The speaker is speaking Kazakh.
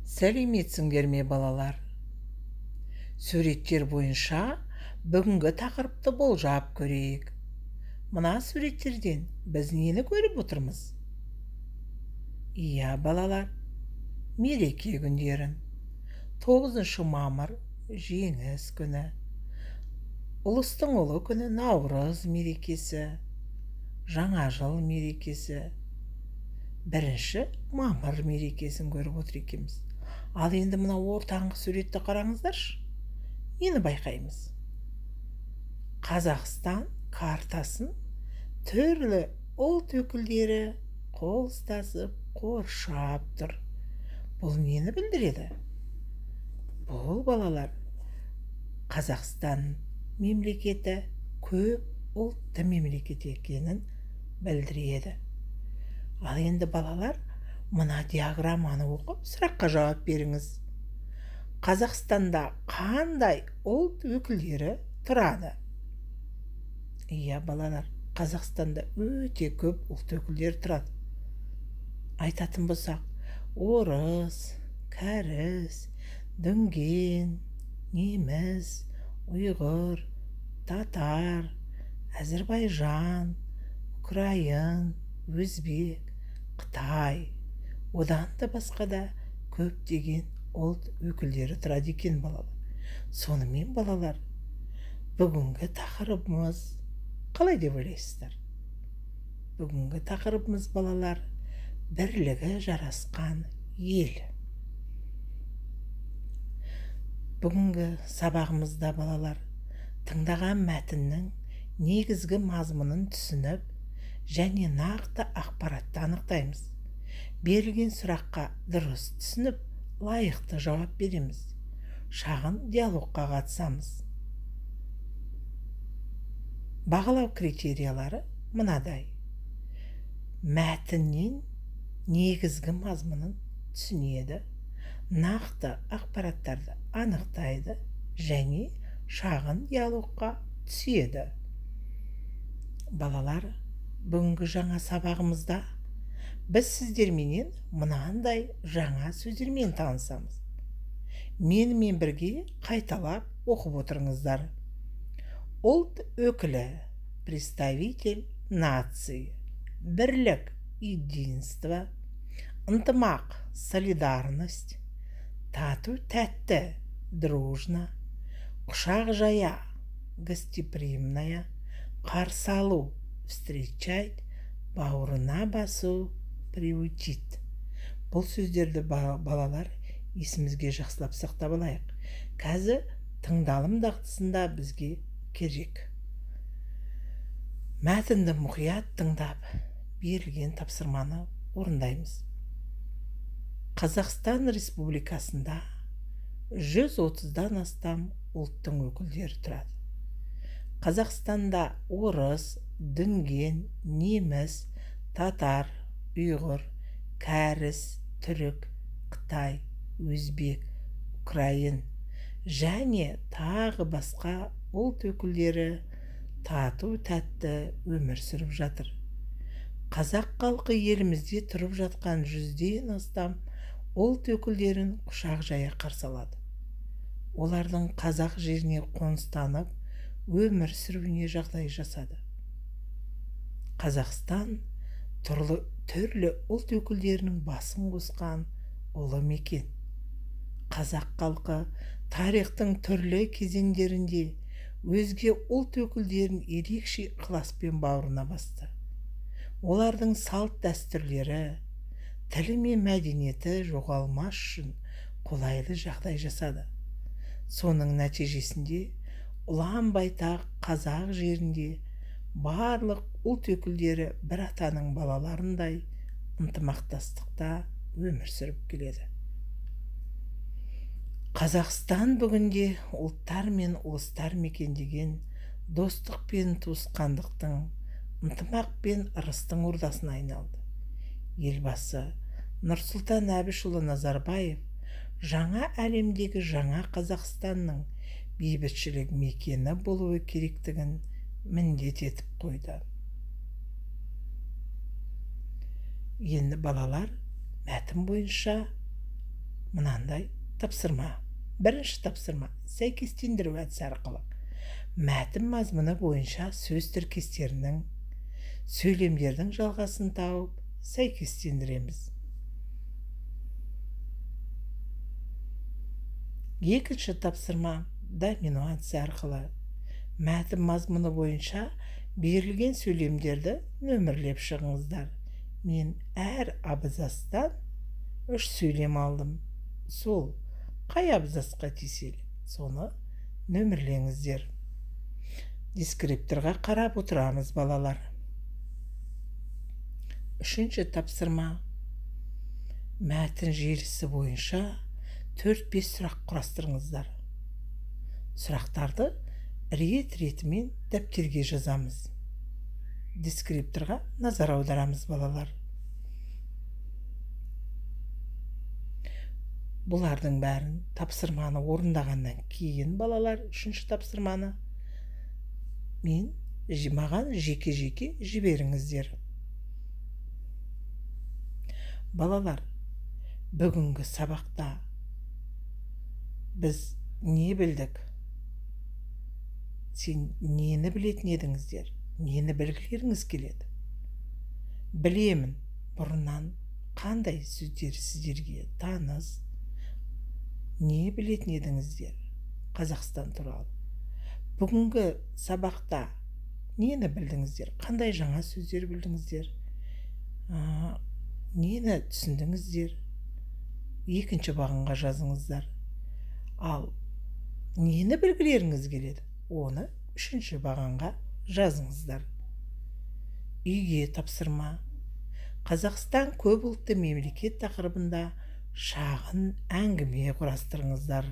Сәлеметсіңдер ме, балалар? Суреттер бойынша бүгінгі тақырыпты болжап көрейік. Мына суреттерден біз нені көріп отырмыз? Иә, балалар, мереке күндерін. 9 мамыр жеңіс күні. Ұлыстың ұлы күні Наурыз мерекесі, Жаңа жыл мерекесі, 1 мамыр мерекесін көріп отыр екенбіз. Ал енді мына ортаңғы суретті қараңыздаршы. Нені байқаймыз? Қазақстан картасын түрлі ұлт өкілдері қол ұстасып қоршап тұр. Бұл нені білдіреді? Бұл, балалар, Қазақстан мемлекеті көп ұлтты мемлекет екенін білдіреді. Ал енді, балалар, мына диаграмманы оқып, сұраққа жауап беріңіз. Қазақстанда қандай ұлт өкілдері тұрады? Иә, балалар, Қазақстанда өте көп ұлт өкілдері тұрады. Айтатын болсақ, орыс, кәріс, дүнген, неміс, ұйғыр, татар, әзірбайжан, украин, өзбек, қытай, одан да басқа да көптеген ұлт өкілдері тұрады екен, балалар. Сонымен, балалар, бүгінгі тақырыбымыз қалай деп ойлайсыздар? Бүгінгі тақырыбымыз, балалар, бірлігі жарасқан ел. Бүгінгі сабағымызда, балалар, тыңдаған мәтіннің негізгі мазмұнын түсініп және нақты ақпаратты анықтаймыз. Берілген сұраққа дұрыс түсініп, лайықты жауап береміз. Шағын диалогқа қатысамыз. Бағалау критериялары мынадай. Мәтіннен негізгі мазмұнын түсінеді, нақты ақпараттарды анықтайды және шағын диалогқа түседі. Балалар, бүгінгі жаңа сабағымызда біз сіздерменен мынандай жаңа сөздермен танысамыз. Менімен бірге қайталап оқып отырыңыздар. Ұлт өкілі, представитель нации, бірлік, единство, ынтымақ, солидарность, тату тәтті, дружно, құшақ жая, гостеприимная, қарсы алу, встречать, бауырына басу, приютить. Бұл сөздерді, балалар, есімізге жақсылап сақтап алайық. Қазір тыңдалым дағдысында бізге керек. Мәтінді мұқият тыңдап, берілген тапсырманы орындаймыз. Қазақстан Республикасында 130-дан астам ұлттың өкілдері тұрады. Қазақстанда орыс, дүнген, неміс, татар, ұйғыр, кәріс, түрік, қытай, өзбек, украин және тағы басқа ұлт өкілдері тату тәтті өмір сүріп жатыр. Қазақ халқы елімізде тұрып жатқан 100-ден астам ұлт өкілдерін құшақ жая қарсы алады. Олардың қазақ жеріне қоныстанып, өмір сүруіне жағдай жасады. Қазақстан түрлі ұлт өкілдерінің басын қосқан ұлы мекен. Қазақ халқы тарихтың түрлі кезеңдерінде өзге ұлт өкілдерін ерекше ықыласпен бауырына басты. Олардың салт дәстүрлері, тілі мен мәдениеті жоғалмас үшін қолайлы жағдай жасады. Соның нәтижесінде ұлан байтақ қазақ жерінде барлық ұлт өкілдері бір атаның балаларындай ынтымақтастықта өмір сүріп келеді. Қазақстан бүгінде ұлттар мен ұлыстар мекендеген достық пен туысқандықтың, ынтымақ пен ырыстың ордасына айналды. Елбасы Нұрсұлтан Әбішұлы Назарбаев жаңа әлемдегі жаңа Қазақстанның бейбітшілік мекені болуы керектігін міндет етіп қойды. Енді, балалар, мәтін бойынша Мынандай тапсырма. Бірінші тапсырма сәйкестендіру әдісі арқылы мәтін мазмұны бойынша сөз тіркестерінің, сөйлемдердің жалғасын тауып сәйкестендіреміз. Екінші тапсырма домино әдісі арқылы мәтін мазмұны бойынша берілген сөйлемдерді нөмірлеп шығыңыздар. Мен әр абзацтан 3 сөйлем алдым. Сол қай абзацқа тиеселі, соны нөмірлеңіздер. Дескрипторға қарап отырамыз, балалар. Үшінші тапсырма мәтін желісі бойынша 4-5 сұрақ құрастырыңыздар. Сұрақтарды рет-ретімен дәптерге жазамыз. Дескрипторға назар аударамыз, балалар. Бұлардың бәрін тапсырманы орындағаннан кейін, балалар, үшінші тапсырманы мен маған жеке-жеке жіберіңіздер. Балалар, бүгінгі сабақта біз не білдік? Сен нені білетін едіңіздер? Нені білгілеріңіз келеді? Білемін, бұрыннан қандай сөздер сіздерге таныс? Не білетін едіңіздер Қазақстан туралы? Бүгінгі сабақта нені білдіңіздер? Қандай жаңа сөздер білдіңіздер? Нені түсіндіңіздер? Екінші бағанға жазыңыздар. Ал нені білгілеріңіз келеді? Оны үшінші бағанға жазыңыздар. Үйге тапсырма. Қазақстан көп ұлтты мемлекет тақырыбында шағын әңгіме құрастырыңыздар.